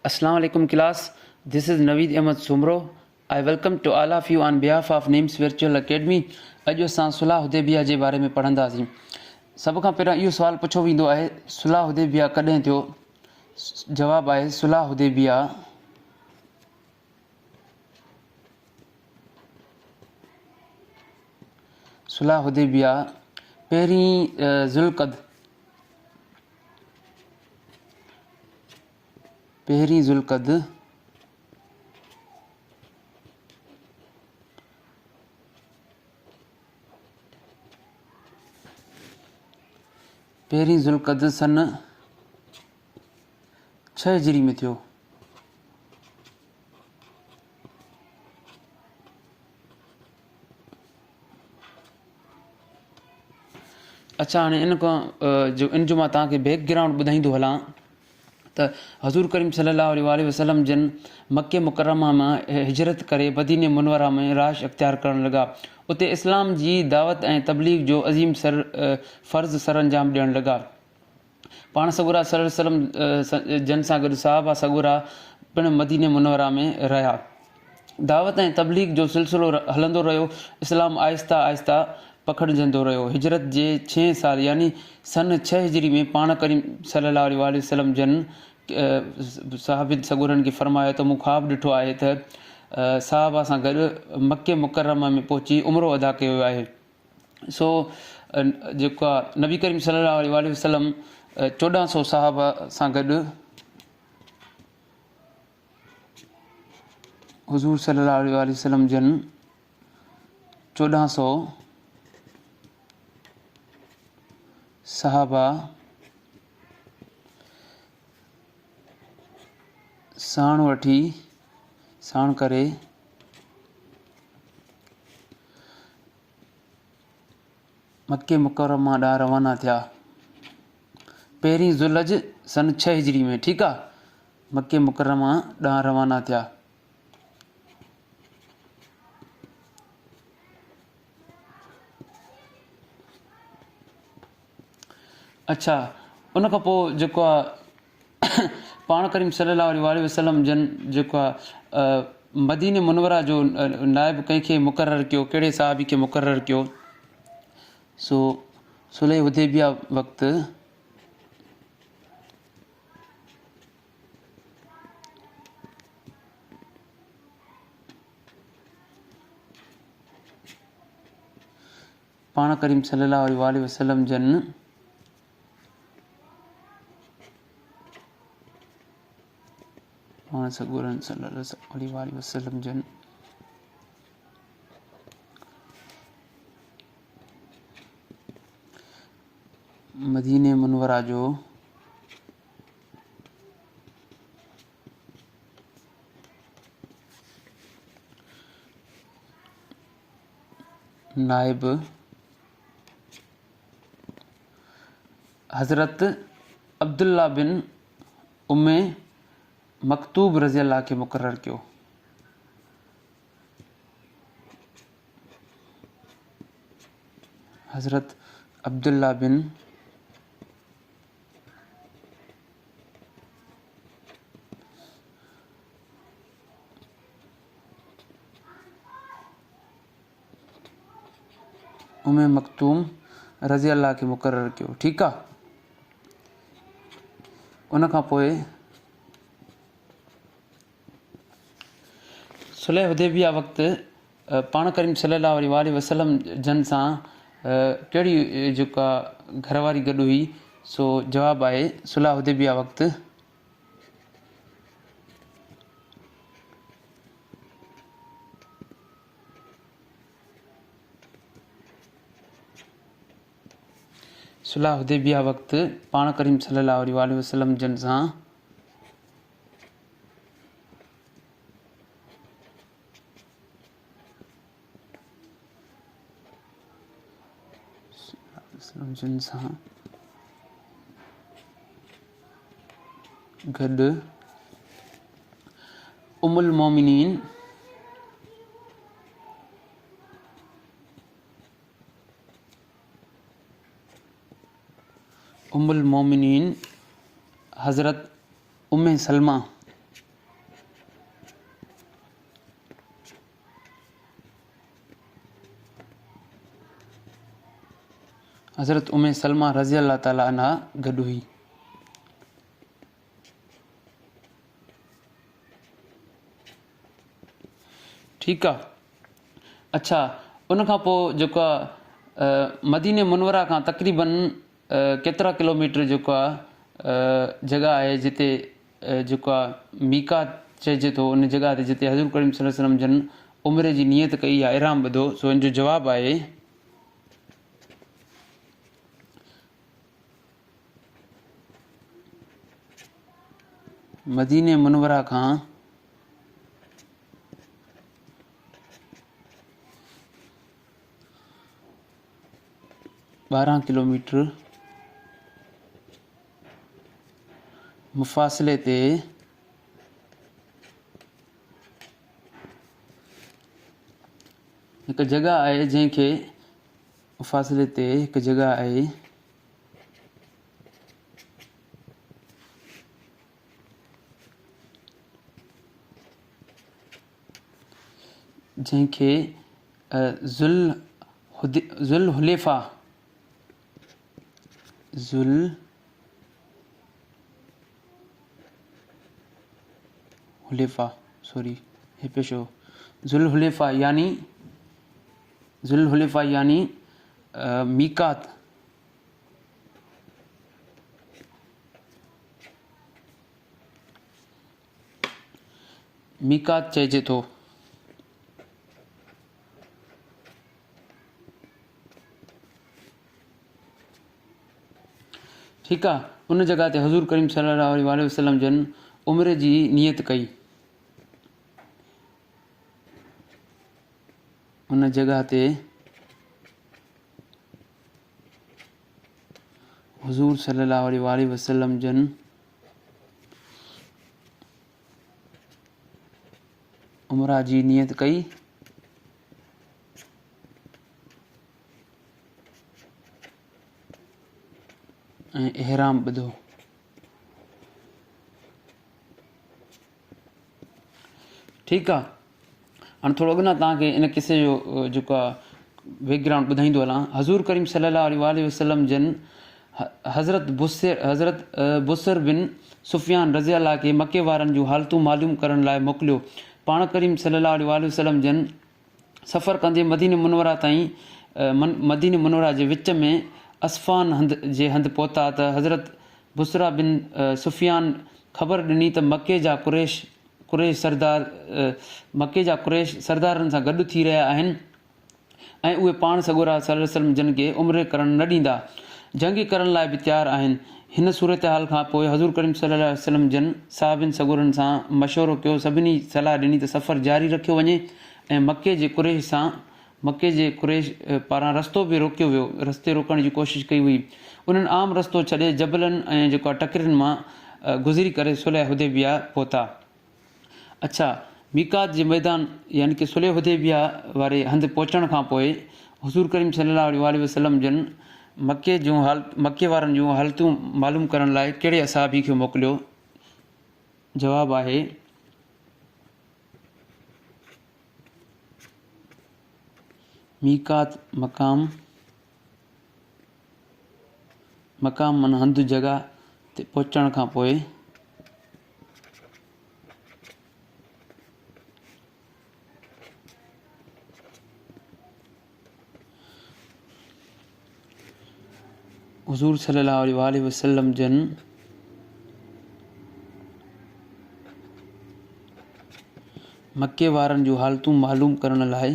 Assalamu alaikum class, this is Naveed Ahmed Soomro, I welcome to all of you on behalf of NIMS Virtual Academy. اڄ اسان صلح حديبيه جي باري ۾ پڙهنداسين. سڀ کان پهريان اهو سوال پڇيو ويندو آهي صلح حديبيه ڪڏهن ٿيو؟ جواب آهي صلح حديبيه صلح حديبيه پهرين ذوالقعد پهرين ذوالقعد پهرين ذوالقعد سن 6 هجري ۾ ٿيو. اڇا هاڻي ان کان جو ان جو مان توهان کي بيڪ گرائونڊ ٻڌائيندو هلان ته حضور ڪريم صلي الله عليه وآله وسلم جن مڪي مڪرمه مان هجرت ڪري مديني منوره ۾ رهائش اختيار ڪرڻ لڳا اتي اسلام جي دعوت ۽ تبليغ جو عظيم سر فرض سرانجام ڏيڻ لڳا پاڻ سڳورا صلي الله عليه وسلم جن سان گڏ صحابه سڳورا پڻ مديني منوره ۾ رهيا. دعوت ۽ تبليغ جو سلسلو هلندو رهيو. اسلام آهستي آهستي پکڙجندو رهيو. هجرت جي ڇهين سال يعني سن ڇهه هجري ۾ پاڻ ڪريم صلي الله عليه واٰله وسلم جن صحابين سڳورن کي فرمايو ته مون خواب ڏٺو آهي ته صحابه سان گڏ مڪي مڪرمه ۾ پهچي عمرو ادا ڪيو ويو آهي. سو جيڪو آ نبي ڪريم صلي الله عليه واٰله وسلم چوڏهن سو صحابه سان گڏ حضور صلي الله عليه واٰله وسلم جن چوڏهن سو صحابه ساڻ وٺي ساڻ ڪري مڪي مڪرمه ڏانهن روانا ٿيا. پهرين ذوالحج سن ڇهه هجري ۾ ٺيڪ آ مڪي مڪرمه ڏانهن روانا ٿيا. اڇا ان کان پوء جيڪو آ پاڻ ڪريم صلي الله عليه واٰله وسلم جن جيڪو آ مديني منوره جو نائب ڪنهن کي مقرر ڪيو ڪهڙي صحابي کي مقرر ڪيو سو صلح حديبيه وقت پاڻ ڪريم صلي الله عليه واٰله وسلم جن پاڻ سڳورن صلي الله عليه واٰله وسلم جن مديني منوره جو نائب حضرت عبدالله بن ام مڪتوب رضي الله کي مقرر ڪيو. حضرت عبدالله بن ام مڪتوم رضي الله کي مقرر ڪيو ٺيڪ آ ان کان پوء صلح حديبيه وقت پاڻ ڪريم صلي الله عليه واٰله وسلم جن سان ڪهڙي جيڪا گهر واري گڏ هئي سو جواب آهي صلح حديبيه وقت صلح حديبيه وقت پاڻ ڪريم صلي الله عليه واٰله وسلم جن سان جن سان گڏ ام المومنين ام المومنين حضرت ام سلمه. حضرت ام سلمه رضي الله تعالٰي عنها گڏ هئي. ٺيڪ آ اڇا ان کان پوء جيڪو آ مديني منوره کان تقريبن ڪيترا ڪلوميٽر جيڪو آ جڳهه آهي جتي جيڪو آ ميقات چئجي ٿو ان جڳهه تي جتي حضور ڪريم صلي الله عليه وسلم جن عمري جي نيت ڪئي يا احرام ٻڌو سو ان جو جواب آهي مديني منوره کان 12 ڪلوميٽر مفاصلي تي هڪ جڳهه آهي جنهن کي مفاصلي تي هڪ جڳهه آهي جنهن کي ذوالحليفه ذوالحليفه سوري هي پيشو ذوالحليفه يعني ذوالحليفه يعني ميقات ميقات چئجي ٿو. ٺيڪ آ ان جڳهه تي حضور ڪريم صلي الله عليه وآله وسلم جن عمري جي نيت ڪئي. ان جڳهه تي حضور صلي الله عليه وآله وسلم جن عمره جي نيت ڪئي. ۽ احرام ٻڌو. ٺيڪ آ هاڻي ٿورو اڳنا توهان کي ان قصي جو جيڪو آ بيڪ گرائونڊ ٻڌائيندو هلان حضور ڪريم صلي الله عليه واٰله وسلم جن حضرت بصر حضرت بصر بن سفيان رضي الله کي مڪي وارن جون حالتون معلوم ڪرڻ لاء موڪليو پاڻ ڪريم صلي الله عليه واٰله وسلم جن سفر ڪندي مديني منوره تائين مديني منوره جي وچ ۾ عسفان هنڌ جي هنڌ پهتا ته حضرت بصره بن سفيان خبر ڏني ته مڪي جا قريش قريش سردار مڪي جا قريش سردارن سان گڏ ٿي رهيا آهن ۽ اهي پاڻ سڳورا صلي الله عليه وسلم جن کي عمري ڪرڻ نه ڏيندا، جنگ ڪرڻ لاء به تيار آهن. هن صورتحال کان پوء حضور ڪريم صلي الله عليه وسلم جن صحابين سڳورن سان مشورو ڪيو، سڀني صلاح ڏني ته سفر جاري رکيو وڃي ۽ مڪي جي قريش سان مڪي جي قريش پاران رستو به روڪيو ويو، رستي روڪڻ جي ڪوشش ڪئي وئي. انهن عام رستو ڇڏي جبلن ۽ جيڪو آهي ٽڪرين مان گذري ڪري صلح حديبيه پهتا. اڇا ميقات جي ميدان يعني ڪه صلح حديبيه واري هنڌ پهچڻ کان پوء حضور ڪريم صلي الله عليه واٰله وسلم جن مڪي جون مڪي وارن جون حالتون معلوم ڪرڻ لاء ڪهڙي اصحابي کي موڪليو؟ جواب آهي. ميقات مقام، مقام معنيٰ هنڌ جڳهه تي پهچڻ کان پوء حضور صلي الله عليه واٰله وسلم جن مڪي وارن جون حالتون معلوم ڪرڻ لاء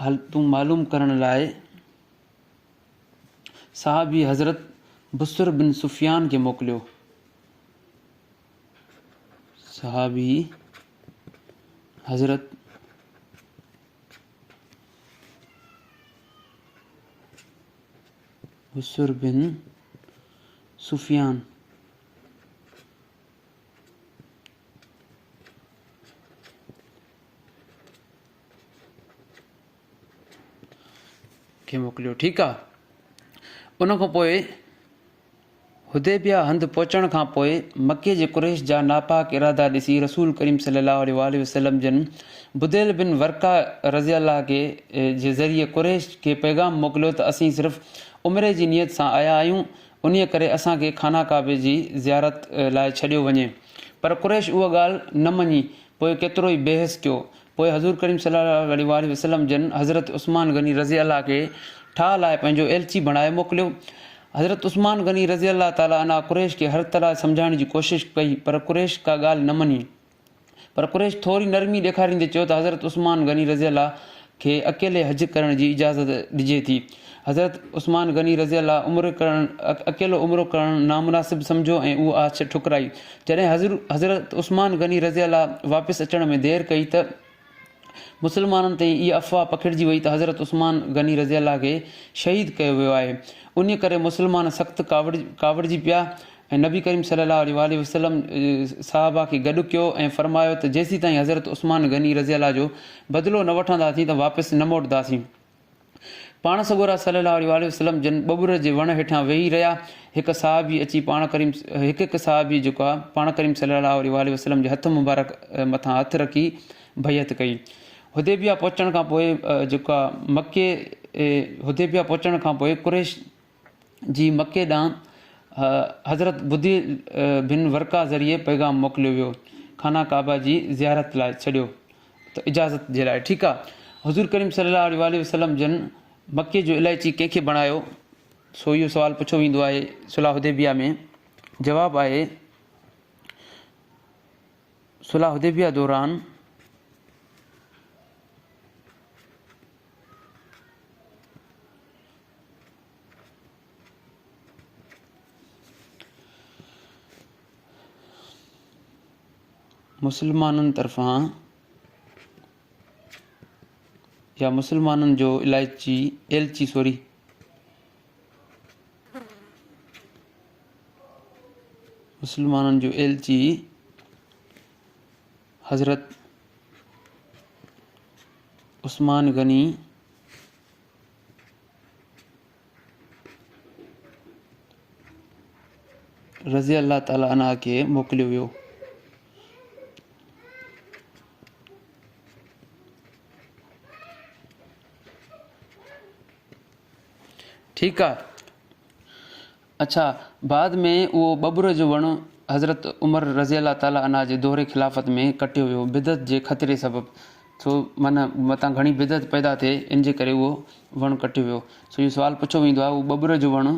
حالتون معلوم ڪرڻ لاء صحابي حضرت بسر بن سفيان کي موڪليو. صحابي حضرت بسر بن سفيان کي موڪليو ٺيڪ آ ان کان پوء حديبيه هنڌ پهچڻ کان پوء مڪي جي قريش جا ناپاڪ ارادا ڏسي رسول ڪريم صلي الله عليه واٰله وسلم جن بديل بن ورقه رضي الله کي جي ذريعي قريش کي پيغام موڪليو ته اسين صرف عمري جي نيت سان آيا آهيون انهيء ڪري اسان کي خانه ڪعبي جي زيارت لاء ڇڏيو وڃي پر قريش اها ڳالهه نه مڃي پوء ڪيترو ئي بحث ڪيو پوء حضور ڪريم صلي الله عليه واٰله وسلم جن حضرت عثمان غني رضي الله کي ٺاهه لاء پنهنجو ايلچي بڻائي موڪليو. حضرت عثمان غني رضي الله تعالٰي عنه قريش کي هر طرح سمجهائڻ جي ڪوشش ڪئي پر قريش ڪا ڳالهه نه مڃي. پر قريش ٿوري نرمي ڏيکاريندي چيو ته حضرت عثمان غني رضي الله کي اڪيلي حج ڪرڻ جي اجازت ڏجي ٿي. حضرت عثمان غني رضي الله عمرو ڪرڻ اڪيلو عمرو ڪرڻ نامناسب سمجهيو ۽ اهو آڇ ٺڪرائي. جڏهن حضرت عثمان غني رضي الله واپس اچڻ ۾ دير ڪئي ته مسلمانن تائين اها افواهه پکڙجي وئي ته حضرت عثمان غني رضي الله کي شهيد ڪيو ويو آهي. انهيء ڪري مسلمان سخت ڪاوڙجي پيا ۽ نبي ڪريم صلي الله عليه واٰله وسلم صحابه کي گڏ ڪيو ۽ فرمايو ته جيسيتائين حضرت عثمان غني رضي الله جو بدلو نه وٺنداسين ته واپس نه موٽنداسين. پاڻ سڳورا صلي الله عليه واٰله وسلم جن ٻٻر جي وڻ هيٺان ويهي رهيا. هڪ صحابي اچي پاڻ ڪريم هڪ هڪ صحابي جيڪو آهي پاڻ ڪريم صلي الله عليه واٰله وسلم جي هٿ مبارڪ مٿان هٿ رکي بيعت ڪئي. حديبيه پهچڻ کان پوء جيڪو آهي مڪي حديبيه پهچڻ کان پوء قريش جي مڪي ڏانهن حضرت بديل بن ورقه ذريعي پيغام موڪليو ويو خانه ڪعبه جي زيارت لاء ڇڏيو ته اجازت جي لاء ٺيڪ آ حضور ڪريم صلي الله عليه واٰله وسلم جن مڪي جو الائچي ڪنهن کي بڻايو سو اهو سوال پڇيو ويندو آهي صلح حديبيه ۾ جواب آهي صلح حديبيه دوران مسلمانن طرفان يا مسلمانن جو الائچي ايلچي سوري مسلمانن جو ايلچي حضرت عثمان غني رضي الله تعالٰي عنه کي موڪليو ويو. ٺيڪ آ. اڇا بعد ۾ اهو ٻٻر جو وڻ حضرت عمر رضي الله تعالٰي عنه جي دور خلافت ۾ ڪٽيو ويو بدعت جي خطري سبب سو معنيٰ متان گهڻي بدعت پيدا ٿئي ان جي ڪري اهو وڻ ڪٽيو ويو سو اهو سوال پڇيو ويندو آهي اهو ٻٻر جو وڻ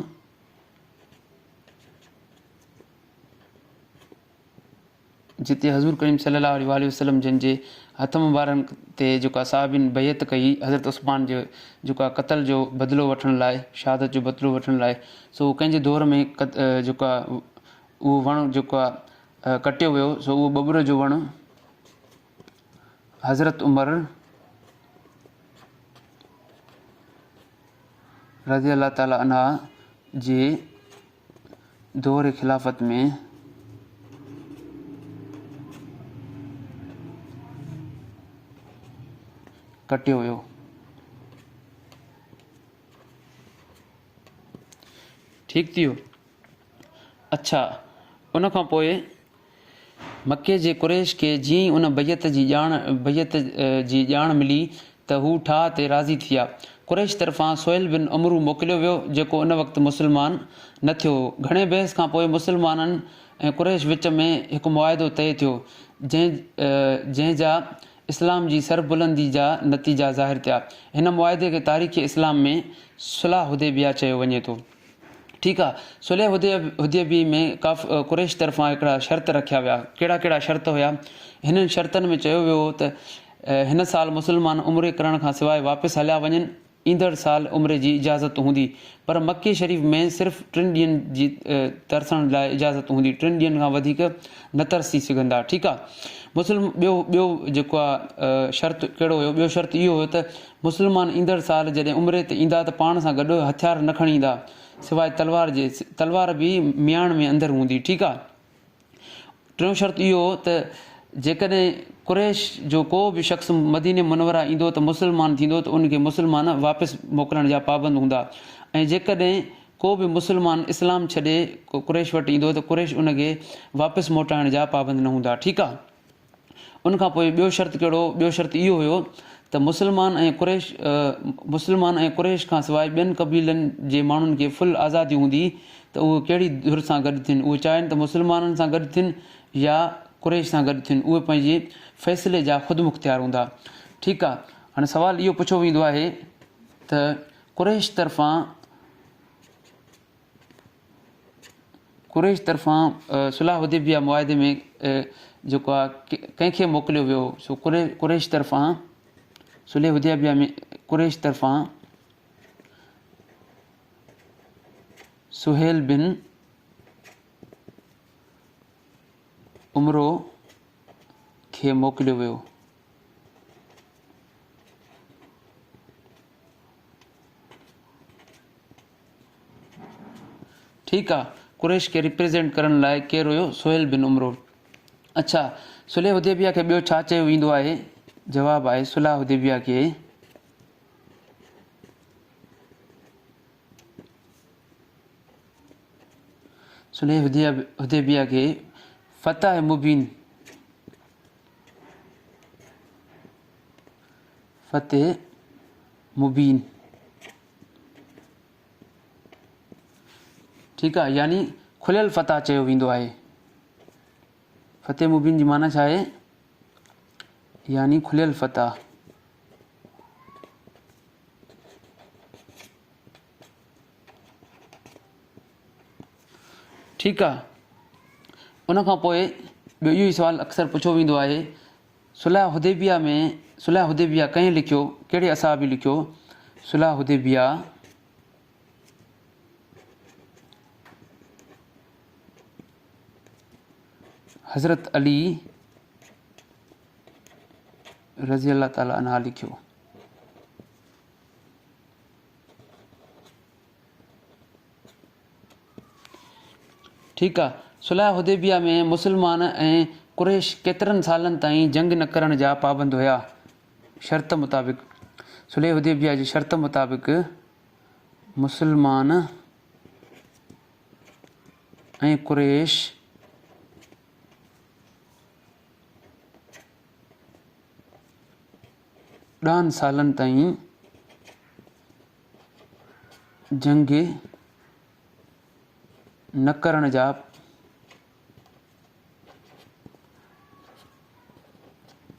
جتي حضور ڪريم صلي الله عليه واٰله وسلم جن جي هٿ مبارڪ تي جيڪا صحابين بيعت ڪئي حضرت عثمان جي جيڪا قتل جو بدلو وٺڻ لاء شهادت جو بدلو وٺڻ لاء سو ڪنهن جي دور ۾ جيڪا اهو وڻ جيڪو ڪٽيو ويو سو اهو ٻٻر جو وڻ حضرت عمر رضي الله تعالٰي عنه جي دور خلافت ۾ ڪٽيو ويو. ٺيڪ ٿي ويو. اڇا ان کان پوء مڪي جي قريش کي جيئن ئي ان بيعت جي ڄاڻ بيعت جي ڄاڻ ملي ته هو ٺاهه تي راضي ٿيا. قريش طرفان سهيل بن عمرو موڪليو ويو، جيڪو ان وقت مسلمان نه ٿيو هو. گهڻي بحث کان پوء مسلمانن ۽ قريش وچ ۾ هڪ معاهدو طئي ٿيو، جنهن جنهن جا اسلام جي سربلندي جا نتيجا ظاهر ٿيا. هن معاهدي کي تاريخ اسلام ۾ صلح حديبيه چيو وڃي ٿو. ٺيڪ آ، صلح حديبيه ۾ ڪاف قريش طرفان هڪڙا شرط رکيا ويا. ڪهڙا ڪهڙا شرط هيا؟ هنن شرطن ۾ چيو ويو هو ته هن سال مسلمان عمري ڪرڻ کان سواء واپس هليا وڃن، ايندڙ سال عمري جي اجازت هوندي، پر مڪي شريف ۾ صرف ٽن ڏينهن جي ترسڻ لاء اجازت هوندي، ٽن ڏينهن کان وڌيڪ نه ترسي سگهندا. ٺيڪ آ. مسلم ٻيو ٻيو جيڪو آ شرط ڪهڙو هيو؟ ٻيو شرط اهو هيو ته مسلمان ايندڙ سال جڏهن عمري تي ايندا ته پاڻ سان گڏ هٿيار نه کڻي ايندا سواء تلوار جي، تلوار به مياڻ ۾ اندر هوندي. ٺيڪ آ. ٽيون شرط اهو هو ته جيڪڏهن قريش جو ڪو به شخص مديني منوره ايندو ته مسلمان ٿيندو ته ان کي مسلمان واپس موڪلڻ جا پابند هوندا ۽ جيڪڏهن ڪو به مسلمان اسلام ڇڏي قريش وٽ ايندو ته قريش ان کي واپس موٽائڻ جا پابند نه هوندا. ٺيڪ آ. ان کان پوء ٻيو شرط ڪهڙو هو؟ ٻيو شرط اهو هيو ته مسلمان ۽ قريش مسلمان ۽ قريش کان سواء ٻين قبيلن جي ماڻهن کي فل آزادي هوندي ته اهي ڪهڙي ڌر سان گڏ ٿين، اهي چاهين ته مسلمانن سان گڏ ٿين يا قريش سان گڏ ٿين، اهي پنهنجي فيصلي جا خودمختيار هوندا. ٺيڪ آ. هاڻي سوال اهو پڇيو ويندو آهي ته قريش طرفان قريش طرفان صلح حديبيه معاهدي ۾ جيڪو آ ڪنهن کي موڪليو ويو هو؟ سو قريش طرفان صلح حديبيه ۾ قريش طرفان سهيل بن عمرو کي موڪليو ويو. ٺيڪ آ قريش کي ريپريزينٽ ڪرڻ لاء ڪير هيو سهيل بن عمرو اڇا صلح حديبيه کي ٻيو ڇا چيو ويندو آهي جواب آهي صلح حديبيه کي صلح حديبيه کي فتح مبين فتح مبين ٺيڪ آ يعني کليل فتح چيو ويندو آهي فتح مبين جي معنيٰ ڇا آهي يعني کليل فتح ٺيڪ آ ان کان پوء ٻيو اهو ئي سوال اڪثر پڇيو ويندو آهي صلح حديبيه ۾ صلح حديبيه ڪنهن لکيو؟ ڪهڙي اصحابي لکيو؟ صلح حديبيه حضرت علي رضي الله تعالٰي عنه لکيو. ٺيڪ آ. صلح حديبيه ۾ مسلمان ۽ قريش ڪيترن سالن تائين جنگ نه ڪرڻ جا پابند هيا. شرط مطابق صلح حديبيه جي شرط مطابق مسلمان ۽ قريش ڏهن سالن تائين جنگ نه ڪرڻ جا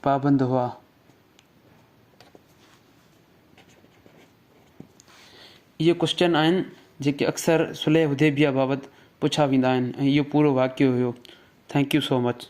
پابند هئا. اهي ڪوئسچن آهن جيڪي اڪثر صلح حديبيه بابت پڇا ويندا آهن ۽ اهو پورو واقعو هيو. Thank you so much.